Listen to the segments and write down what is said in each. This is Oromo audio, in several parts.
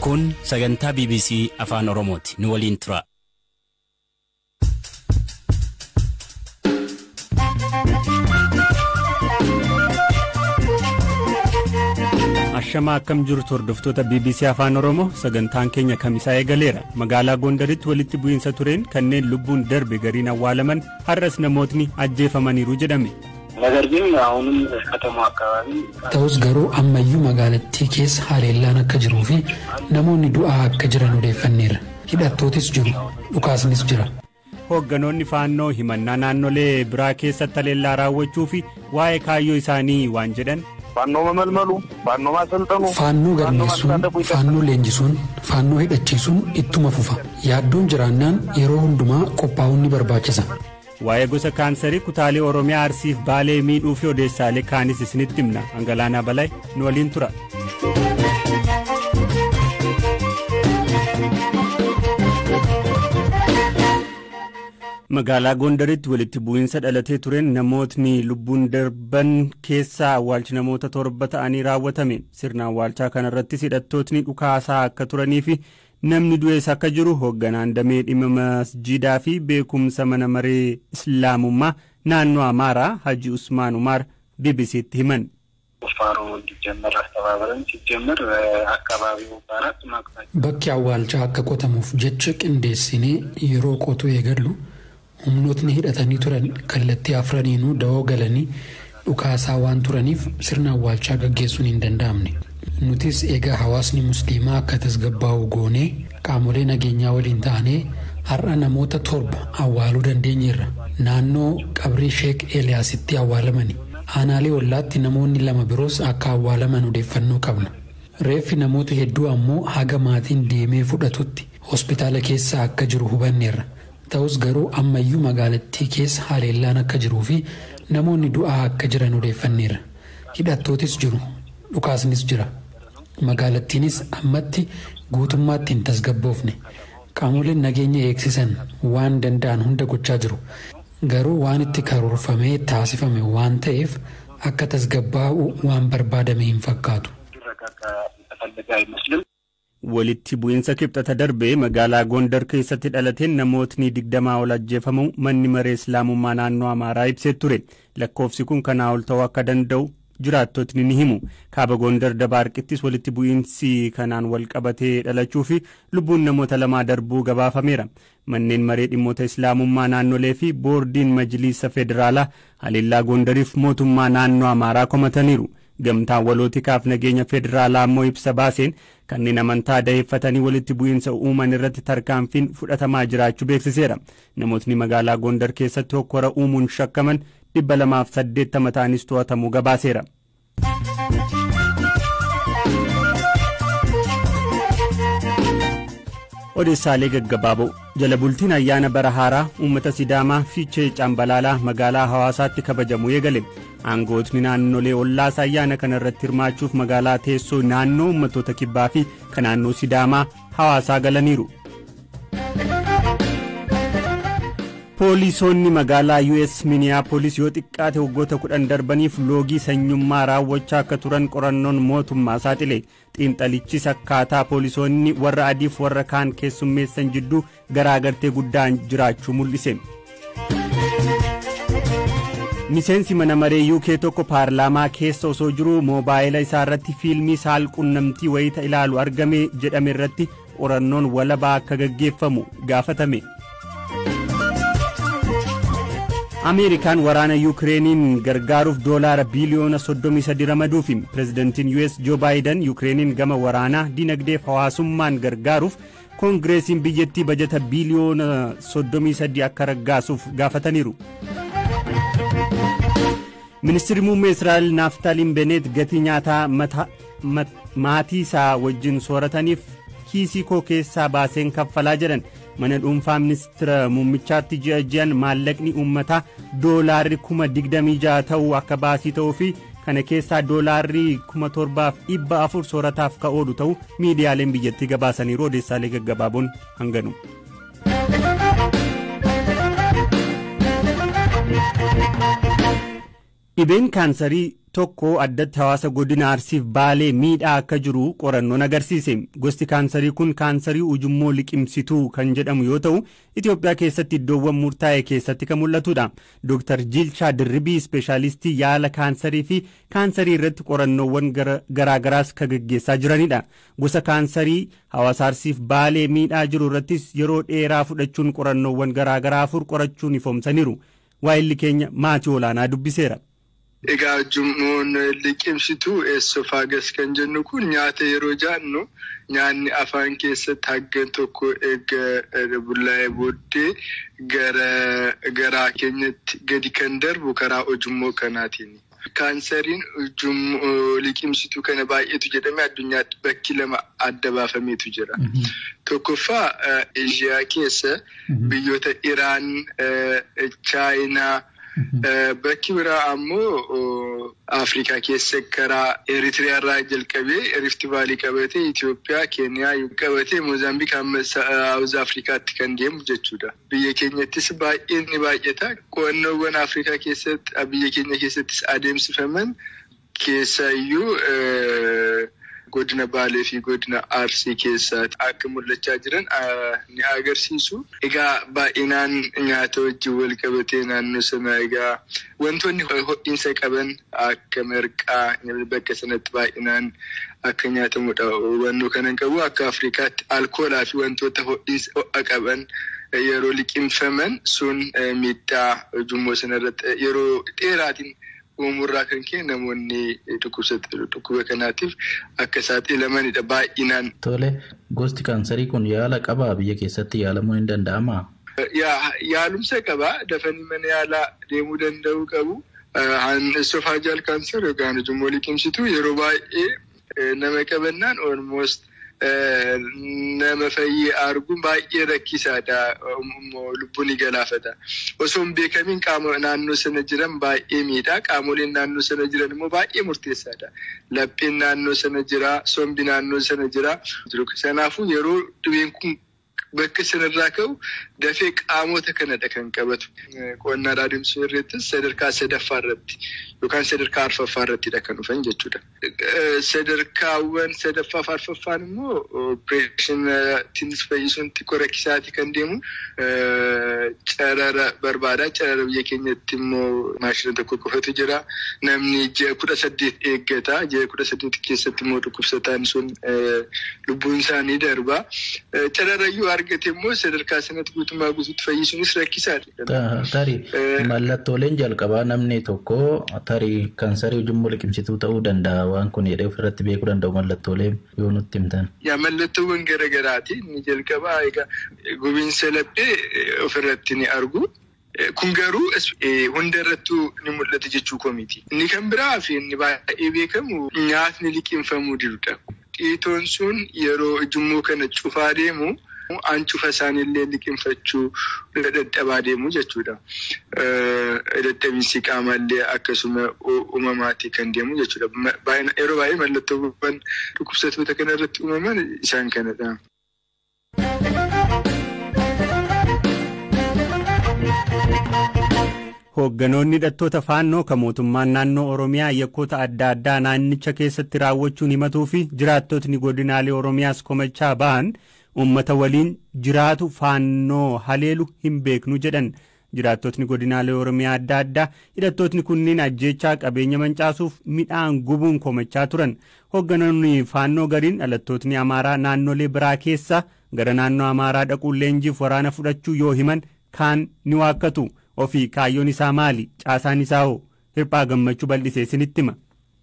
Kun sagantaa BBC Afaan Oromooti. Nu waliin tura. Ashamaa, akkam jirtu hordoftoota BBC Afaan Oromoo? Sagantaan keenya kamisaa eegaleera. Magaalaa Gondaritti walitti bu'iinsa tureen kanneen lubbuun darbe gariin awwaalaman, har'as namootni ajjeefamaniiru jedhame. ነገር ግን አሁንም ከተማ አካባቢ Ta'us garuu ammayyuu magaalattii keessa haleellaan akka jiruu fi namoonni du'aa akka jiran odeeffanneerra. Hidhattootis jiru, dhukaasnis jira. Hoogganoonni Faannoo himannaa naannolee biraa keessatti haleellaa raawwachuu fi waa'ee kaayyoo isaanii waan jedhan. ፋኖ መመልመሉ፣ ፋኖ ማሰልጠኑ፣ Faannoo galmeessuun, Faannoo leenjisuun, Faannoo hidhachiisuun ittuma fufa. Yaaddoon jiraannaan yeroo hundumaa qophaa'uun ni barbaachisa. Waa'ee gosa kaansarii kutaalee Oromiyaa Arsiif Baalee miidhuu fi odeessaalee kaanis isinitti himna. Angalaanaa Balaa nu waliin tura. Magaalaa Gondaritti walitti bu'iinsa dhalatee tureen namootni lubbuun darban keessaa awwaalchi namoota torba ta'anii raawwatame. Sirna awwaalchaa kanarrattis hidhattootni dhukaasaa akka turanii fi namni du'es akka jiru hoogganaan damee dhimma masjiidaa fi beekumsa mana maree Islaamummaa naannoo Amaaraa Haji Usmaan Umaar BBCtti himan. ቁፋሮ እንዲጀመር አስተባብረን ሲጀመር አካባቢው በአራት አቅጣጫ Bakki awwaalchaa akka qotamuuf jecha qindeessinee yeroo qotuu eegallu, humnootni hidhatanii turan kallattii afraniinuu dawoo galanii dhukaasaa waan turaniif sirna awwaalchaa gaggeessuun hin danda'amne. Nutis egaa hawaasni Musliimaa akka tasgabbaa'u goonee, qaamolee nageenyaa waliin ta'anee har'a namoota torba awwaaluu dandeenyeerra. Naannoo qabrii Sheek Eeliyaasitti awwaalamani. Aanaalee ollaatti namoonni lama biroos akka awwaalaman odeeffannoo qabna. Reeffi namoota hedduu ammoo haga maatiin deemee fudhatutti hospitaala keessa akka jiru hubanneerra. Ta'us garuu ammayyuu magaalattii keessa haleellaan akka jiruu fi namoonni du'aa akka jiran odeeffanneerra. Hidhattootis jiru, dhukaasnis jira. Magaalattiinis ammatti guutummaatti hin tasgabboofne. Qaamoleen nageenya eegsisan waan danda'an hunda gochaa jiru. Garuu waan itti karoorfamee taasifame waan ta'eef akka tasgabbaa'u waan barbaadame hin fakkaatu. እንዲረጋጋ የተፈለገ አይመስልም። Walitti bu'iinsa Kibxata darbee magaalaa Gondar keessatti dhalateen namootni 20 ol ajjeefamuu manni maree Islaamummaa naannoo Amaaraa ibsee ture. Lakkoofsi kun kanaa ol ta'uu akka danda'u jiraattotni ni himu. Kaaba Gondar Dabaarqittis walitti bu'iinsi kanaan wal qabatee dhalachuu fi lubbuun namoota lamaa darbuu gabaafameera. Manneen maree dhimmoota Islaamummaa naannolee fi boordiin Majliisa Federaalaa haleellaa Gondariif mootummaa naannoo Amaaraa komataniiru. Gamtaan walootikaaf nageenya federaalaa immoo ibsa baaseen kanneen amantaa daheeffatanii walitti bu'iinsa uuman irratti tarkaanfiin fudhatamaa jiraachuu beeksiseera. Namootni magaalaa Gondar keessatti hokkora uumuun shakkaman 280 ta'anis to'atamuu gabaaseera. Odeessaalee gaggabaaboo. Jala bultiin ayyaana bara haaraa uummata Sidaamaa Fiichee Cambalaalaa magaalaa Hawaasaatti kabajamuu eegale. Aangootni naannolee ollaas ayyaana kana irratti hirmaachuuf magaalaa teessoo naannoo uummattoota Kibbaa fi kan naannoo Sidaamaa Hawaasaa galaniiru. Poolisoonni magaalaa US Minneapolis yoo xiqqaate waggoota 10 darbaniif loogii sanyummaa raawwachaa akka turan qorannoon mootummaa saaxile. Xiinxalichis akkaataa poolisoonni warra adiif warra kaan keessummeessan jidduu garaagartee guddaan jiraachuu mul'ise. Miseensi mana maree UK tokko paarlaamaa keessa osoo jiruu moobaayila isaa irratti fiilmii saalqunnamtii wayita ilaalu argame jedhame irratti qorannoon walabaa akka gaggeeffamu gaafatame. Ameerikaan waraana Yukireeniin gargaaruuf doolaara biiliyoona 33 ramaduufi. Pirezidantiin US Joo Baayiden Yukireeniin gama waraanaa, dinagdeef hawaasummaan gargaaruuf koongireesiin biyyattii bajata biiliyoona 33 akka raggaasuuf gaafataniiru. Ministeerri muummee Israa'el Naaftaliin Beneet gatii nyaataa maatii isaa wajjin soorataniif kiisii koo keessaa baaseen kaffalaa jedhan. Mana dhuunfaa ministeera muummichaatti ji'a ji'an maallaqni uummataa doolaarri 26,000 ta'uu akka baasii ta'uu fi kana keessaa doolaarri 7,400 soorataaf ka oolu ta'uu miidiyaaleen biyyattii gabaasaniiru. Odeessaalee gaggabaaboon hanganu. Dhibeen kaansarii tokko addatti hawaasa godina Arsiif Baalee miidhaa akka jiru qorannoon agarsiise. Gosti kaansarii kun kaansarii ujummoo liqimsituu kan jedhamu yoo ta'u, Itoophiyaa keessatti iddoowwan murtaa'e keessatti kan mul'atudha. Dr. Jilchaa Dirribii ispeeshaalistii yaala kaansarii fi kaansarii irratti qorannoowwan garaagaraas kan gaggeessaa jiranidha. Gosa kaansarii hawaasa Arsiif Baalee miidhaa jiru irrattis yeroo dheeraa fudhachuun qorannoowwan garaagaraa 4 qorachuun ifoomsaniiru. Waa'illi keenya maatii olaanaa dubbiseera. Egaa ujummoon liqimsituu esophagus kan jennu kun nyaata yeroo jaannu nyaanni afaan keessatti haggan tokko eega bullaa'ee booddee gara garaa keenyatti gadi kan darbu karaa ujummoo kanaatiin. Kaansariin ujummoo liqimsituu kana baay'eetu jedhame addunyaatti bakki lama adda baafameetu jira. Tokkoffaa Eeshiyaa keessa biyyoota Iraan, Chaayinaa, bakki biraa ammoo Afrikaa keessa karaa Eritiriyaa irraa jalqabee Rift Vaalii qabatee Itoophiyaa, Keeniyaa qabatee Moozaambiik hamma Saawuz Afrikaatti kan deemu jechuudha. Biyya keenyattis baay'een ni baay'ata. Qo'annoowwan Afrikaa keessatti biyya keenya keessattis adeemsifaman keessaayyuu godina Baalee fi godina Arsii keessaatti akka mul'achaa jiran ni agarsiisu. Egaa baay'inaan nyaata wajjin wal qabatee naannoo sana egaa wantoonni ho'iinsa qaban akka marqaa bakka sanatti baay'inaan akka nyaatamudha. Hubannoo kanan qabu akka Afrikaatti alkoolaa fi wantoota ho'iinsa ho'a qaban yeroo liqimfaman sun miidhaa ujummoo sanarratti yeroo dheeraatiin uumurraa kan ka'e namoonni dhukkuba kanaatiif akka saaxilamanidha baay'inaan. Tole, gosti kaansarii kun yaala qabaa biyya keessatti yaalamuu hin danda'amaa? Yaalumsa qabaa. Dafanii mana yaalaa deemuu danda'uu qabu. Esophageal cancer yookaan ujummoo liqimsituu yeroo baay'ee nama qabannaan almost nama fayyee arguun baay'ee rakkisaadha. Lubbuu ni galaafata. Osoo hin beekamiin qaama naannoo sana jiran baay'ee miidha. Qaamoleen naannoo sana jiran immoo baay'ee murteessaadha. Lapheen naannoo sana jira, sombi naannoo sana jira. Kanaafuu yeroo dhibeen kun bakka sanarraa ka'u dafee qaamota kanadha kan qabatu. Qonnaa adeemsisuu irrattis sadarkaa sadaffaa irratti yookaan sadarkaa arfaffaa irrattidha kan dhufan jechuudha. Sadarkaawwan sadaffaa fi arfaffaan immoo opereeshiniitiinis fayyisuun xiqqoo rakkisaati kan deemu. Carara barbaada. Carara biyya keenyatti immoo maashina tokko qofatu jira. Namni ji'a 18 eeggata. Ji'a 18 keessatti immoo dhukkubsataan sun lubbuun isaanii darba. Cararayyuu argate immoo sadarkaa sanatti guutummaa guutuutti fayyisuunis rakkisaadha. Tarii mallattooleen jalqabaa namni tokko tarii kaansarii ujummoo liqimsituu ta'uu danda'a waan kun jedhee ofirratti beekuu danda'u mallattoolee yoo nutti himtan. Yaa mallattoowwan garaagaraati. Inni jalqabaa egaa gubiinsa laphee ofirratti ni argu. Kun garuu hunda irrattuu ni mul'ata jechuu koo miti. Inni kan biraa fi inni baay'ee beekamu nyaatni liqimfamuu didudha. Dhiitoon sun yeroo ujummoo kana cufaa deemu ancufa isaaniillee liqimfachuu dadhabaa deemu jechuudha. Dadhabinsi qaamallee akkasuma uumamaatii kan deemu jechuudha. Yeroo baay'ee mallattoowwan dhukkubsattoota kana irratti uumaman isaan kanadha. Hoogganoonni hidhattoota faannoo kan mootummaan naannoo Oromiyaa yakkoota adda addaa naannicha keessatti raawwachuun himatuu fi jiraattotni godinaalee Oromiyaas komachaa ba'an uummata waliin jiraatu faannoo haleelu hin beeknu jedhan. Jiraattotni godinaalee Oromiyaa adda addaa hidhattootni kunneen ajjeechaa qabeenya mancaasuuf midhaan gubuun komachaa turan. Hoogganoonni faannoo gariin dhalattootni Amaaraa naannolee biraa keessa gara naannoo Amaaraa dhaquun leenjiif waraana fudhachuu yoo himan kaan ni waakkatu. Ofii kaayyoon isaa maali? Caasaan isaa hoo? Hirphaa Gammachuu bal'isee isinitti hima.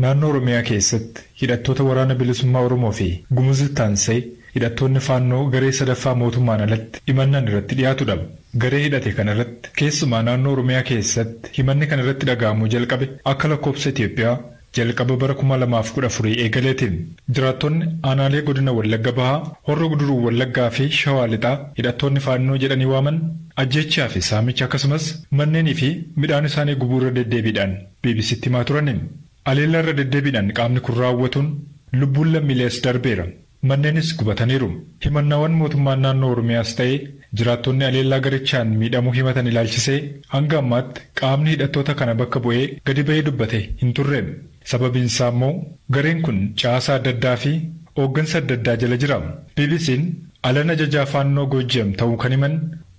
Naannoo Oromiyaa keessatti hidhattoota waraana bilisummaa Oromoo fi Gumuz Taansee hidhattoonni faannoo garee sadaffaa mootummaan alatti himannaan irratti dhiyaatudha. Garee hidhate kanarratti keessumaa naannoo Oromiyaa keessatti himanni kanarratti dhaga'amuu jalqabe akka lakkoofsa Itoophiyaa jalqaba bara 2014 eegaleetiin. Jiraattonni aanaalee godina Wallagga Bahaa, Horroo Guduruu Wallaggaa fi Shawaa Lixaa hidhattoonni faannoo jedhanii waaman ajjechaa fi saamicha akkasumas manneenii fi midhaan isaanii gubuu irra deddeebiidhaan BBCtti himaa turaniin. Aleellaa irra deddeebiidhaan qaamni kun raawwatuun lubbuun lammiilees darbeera. Manneenis gubataniiru. Himannaawwan mootummaan naannoo Oromiyaas ta'ee Jiraattonni aleellaa garichaan miidhamuu himatan ilaalchisee hanga ammaatti qaamni hidhattoota kana bakka bu'ee gadi ba'ee dubbate hin turre. Sababiin isaa immoo gareen kun caasaa adda addaa fi hooggansa adda addaa jala jira. BBC'n alan ajajaa Faannoo Goojjam ta'uu kan himan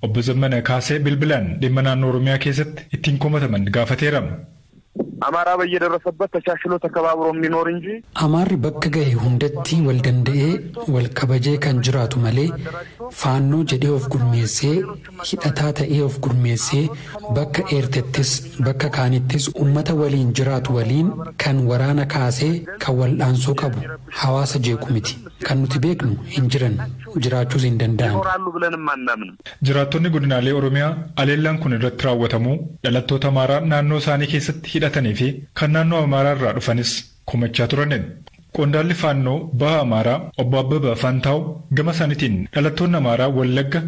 Obbo Zammana Kaasee bilbilaan dhimma naannoo Oromiyaa keessatti ittiin komataman gaafateera. አማራ በየደረሰበት ተቻችሎ ተከባብሮ የሚኖር እንጂ Amaarri bakka gahe hundatti wal danda'ee wal kabajee kan jiraatu malee Faannoo jedhee of gurmeessee, hidhataa ta'ee of gurmeessee, bakka eertettis bakka kaanittis ummata waliin jiraatu waliin kan waraana kaasee kan wal'aansoo qabu hawaasa jeequ miti. Kan nuti beeknu hin jiran, jiraachuus hin danda'an. ይኖራሉ ብለንም አናምንም። Jiraattonni godinaalee Oromiyaa aleellaan kun irratti raawwatamu dhalattoota Amaaraa naannoo isaanii keessatti hidhatanii fi kan naannoo Amaaraa irraa dhufanis komachaa turan. Qondaalli Faannoo baha Amaaraa Obbo Abbabaa Faantaaw gama isaaniitiin dhalattoonni Amaaraa Wallagga,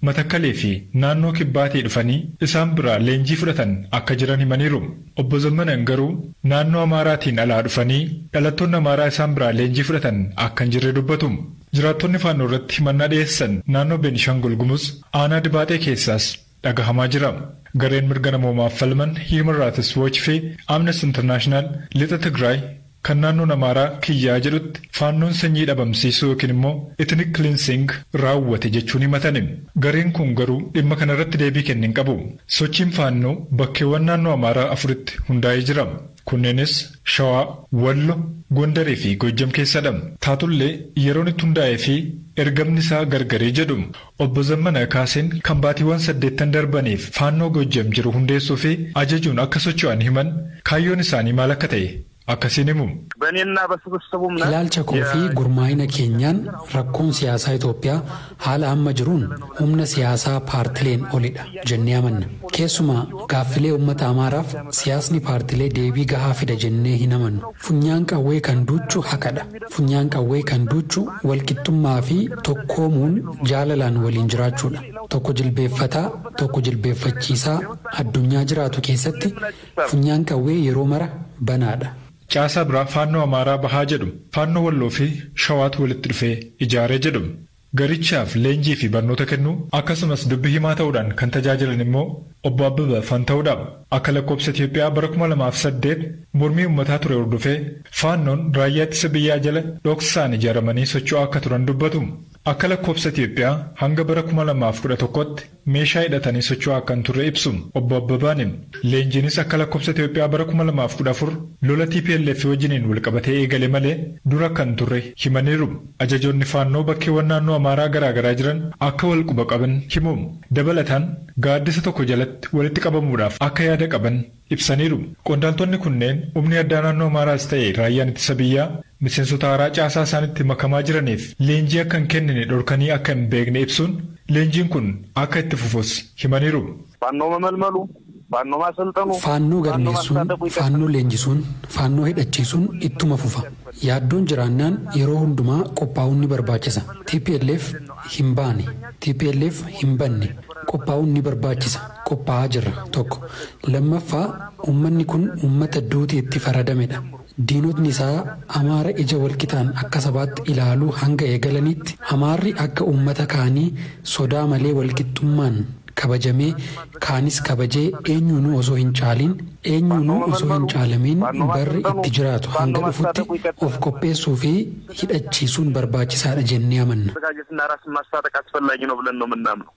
Matakkalee fi naannoo Kibbaatii dhufanii isaan biraa leenjii fudhatan akka jiran himaniiru. Obbo Zammanan garuu naannoo Amaaraatiin alaa dhufanii dhalattoonni Amaaraa isaan biraa leenjii fudhatan akka hin jirre dubbatu. Jiraattonni Faannoo irratti himannaa dhiyeessan naannoo Beenishaangul Gumuz aanaa Dibaaxee keessaas dhagahamaa jira. Gareen mirga namoomaaf falman Human Rights Watch fi Amnesty International lixa Tigraay kan naannoon Amaaraa kiyyaa jedhutti Faannoon sanyii dhabamsiisuu yookiin immoo ethnic cleansing raawwate jechuun himatani. Gareen kun garuu dhimma kanarratti deebii kenne hin qabu. Sochiin Faannoo bakkeewwan naannoo Amaaraa afuritti hundaa'ee jira. Kunneenis Shawaa, Wallo, Gondarii fi Gojjam keessadha. Taatullee yeroon itti hundaa'ee fi ergamni isaa gargaree jedhu. Obbo Zammana Kaaseen kan baatiiwwan 8 darbaniif Faannoo Gojjam jiru hundeessuu fi ajajuun akka socho'an himan kaayyoon isaanii maal akka ta'e akkasiin himu. በእኔና በስብስቡ እምነት Ilaalcha koo fi gurmaa'ina keenyaan rakkoon siyaasaa Itoophiyaa haala amma jiruun humna siyaasaa paartileen olidha jennee amanna. Keessumaa gaaffilee uummata Amaaraaf siyaasni paartilee deebii gahaa fida jennee hin amannu. Funyaan qawwee kan duuchu haqadha. Funyaan qawwee kan duuchu walqixxummaa fi tokkoomuun jaalalaan waliin jiraachuudha. Tokko jilbeeffataa, tokko jilbeeffachiisaa addunyaa jiraatu keessatti funyaan qawwee yeroo mara banaadha. Caasaa biraa Faannoo Amaaraa bahaa jedhu Faannoo Walloo fi Shawaatu walitti dhufee ijaaree jedhu. Garichaaf leenjii fi barnoota kennuu akkasumas dubbii himaa ta'uudhaan kan tajaajilan immoo Obbo Abbabaa Fanta'uudha. Akka lakkoofsa Itoophiyaa bara 2008 mormii uummataa ture hordofee Faannoon raayyaa ittisa biyyaa jala dhoksaan ijaaramanii socho'aa akka turan dubbatu. Akka lakkoofsa Itoophiyaa hanga bara 2011tti meeshaa hidhatanii socho'aa akka hin turre ibsu Obbo Abbabaan. Leenjiinis akka lakkoofsa Itoophiyaa bara 2014 lola TPLF wajjiniin walqabatee eegale malee dura akka hin turre himaniiru. Ajajoonni Faannoo bakkeewwan naannoo Amaaraa garaagaraa jiran akka wal quba qaban himu. Dabalataan gaaddisa tokko jalatti walitti qabamuudhaaf akka yaada qaban ibsaniiru. Qondaaltonni kunneen humni addaa naannoo Amaaraas ta'e raayyaan ittisa biyyaa miseensota haaraa caasaa isaanitti makamaa jiraniif leenjii akka hin kennine dhorkanii akka hin beekne ibsuun leenjiin kun akka itti fufus himaniiru. ፋኖ መመልመሉ ፋኖ ማሰልጠኑ Faannoo galmeessuun, Faannoo leenjisuun, Faannoo hidhachiisuun ittuma fufa. Yaaddoon jiraannaan yeroo hundumaa qophaa'uun ni barbaachisa. TPLF hin baane, TPLF hin banne, qophaa'uun ni barbaachisa. Qophaa'aa jirra tokko. Lammaffaa uummanni kun uummata duuti itti faradamedha. Diinotni isaa Amaara ija walqixaan akka sabaatti ilaaluu hanga eegalanitti Amaarri akka uummata kaanii sodaa malee walqixxummaan kabajamee kaanis kabajee eenyuunuu osoo hin caaliin eenyuunuu osoo hin caalamiin barri itti jiraatu hanga dhufutti of qopheessuu fi hidhachiisuun barbaachisaadha jennee amanna. መዘጋጀትና ራስን ማስታጠቅ አስፈላጊ ነው ብለን ነው የምናምነው።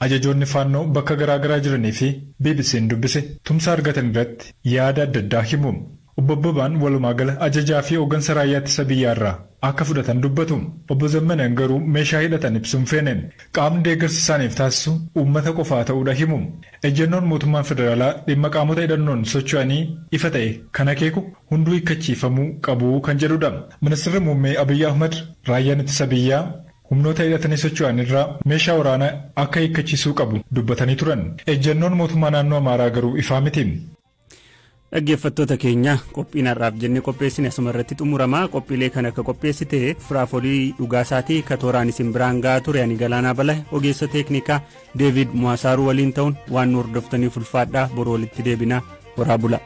Ajajoonni Faannoo bakka garaagaraa jiranii fi BBC'n dubbise tumsa argatan irratti yaada adda addaa himu. Obbo Abbabaan walumaa gala ajajaa fi hooggansa raayyaa ittisa biyyaarraa akka fudhatan dubbatu. Obbo Zammanaan garuu meeshaa hidhatan ibsuun feene. Qaamni deeggarsa isaaniif taasisu uummata qofaa ta'uudha himu. Ejjennoon mootummaan federaalaa dhimma qaamota hidhannoon socho'anii ifa ta'e kan akeeku hunduu hiikkachiifamuu qabu kan jedhudha. Ministeerri muummee Abiyyi Ahmad raayyaan ittisa biyyaa humnoota hidhatanii socho'an irraa meeshaa waraanaa akka hiikkachiisuu qabu dubbatanii turan. Ejjennoon mootummaa naannoo Amaaraa garuu ifaa miti. Dhaggeeffattoota keenya qophiin har'aaf jennee qopheessine asuma irratti xumuramaa. Qophiilee kan akka qopheessite Firaafolii Dhugaasaatii ka tooraan isin biraan gahaa ture ani Galaanaa Bala ogeessa teeknikaa Deevid Muwaasaaruu waliin ta'uun waan nu hordoftaniif ulfaadhaa. Boroo walitti deebinaa. Horaa bula.